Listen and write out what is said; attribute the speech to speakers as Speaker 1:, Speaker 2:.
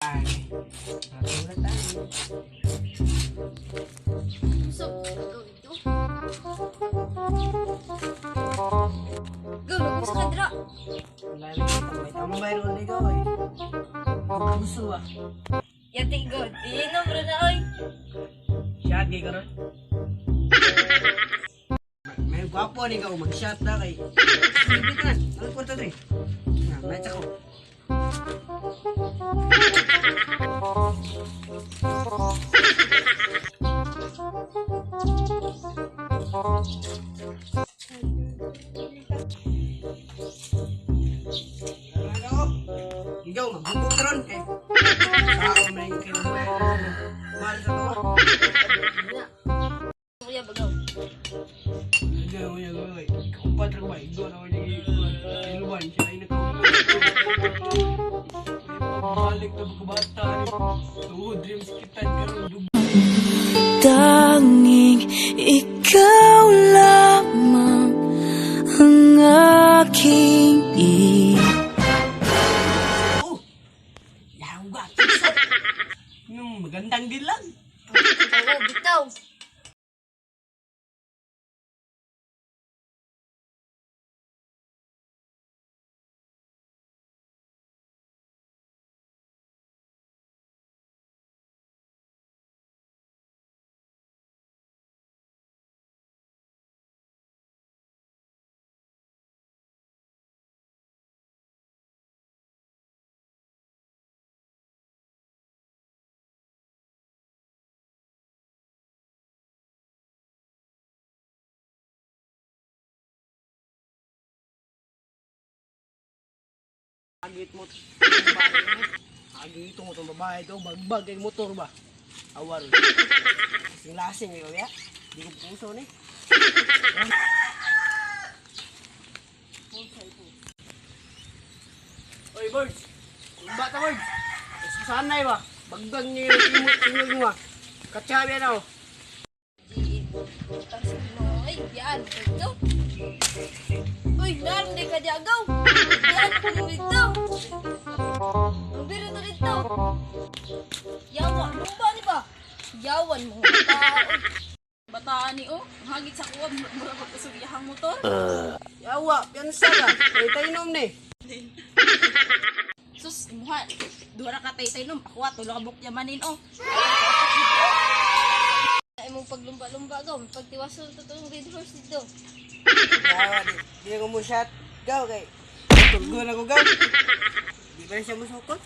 Speaker 1: Ay, natulad tayo.
Speaker 2: So, go dito. Go, mag-usa ka dira.
Speaker 1: Wala na yung tambay-tambay ron ikaw eh. Gusto ah.
Speaker 2: Yati go. Inom ra na oy.
Speaker 1: Shot gay karon. May gwapo ni ikaw mag-shot na kay. Sige na, ang kwarta dre. Na, may tsako. Ikaw, magbubog ka ron kay. Sao may kay mahal sa tawa.
Speaker 2: Na. Kuya bagaw.
Speaker 3: Tanging ikaw lamang ang aking i-
Speaker 1: Oh! Yawa! Nung magandang dilag.
Speaker 2: Oo, bitaw.
Speaker 1: Agit mo. Agit mo itong babae ito. Bagbag ang motor ba? Awar. Lasing-lasing ikaw ya. Di ko puso ni. Oy, birds! Kumba ta, birds! Sanay ba? Bagbag niyo yung tingog mo ah. Katsabi na oh.
Speaker 2: Ay, yan. Dito. Uy, naroon di ka di agaw. Yan, puno dito. Ang biro to dito. Yawa, lumba ni ba? Yawan mo. Tao.
Speaker 4: Bataan ni oh, ang hagit sa kuwa, mura ko kusog iyahang motor.
Speaker 1: Yawa, piyansa ka. Ay, tayo ni.
Speaker 4: Sus, imuha, duha ra ka tay nom, ako tulo ka buk yamanin oh.
Speaker 2: Ay mong paglumba-lumba gaw, may pagtiwason to tong red horse dito.
Speaker 1: Yawa, di ko mo shot. Gaw kay. Tulgo na ko gaw. Di pa na siya musukot.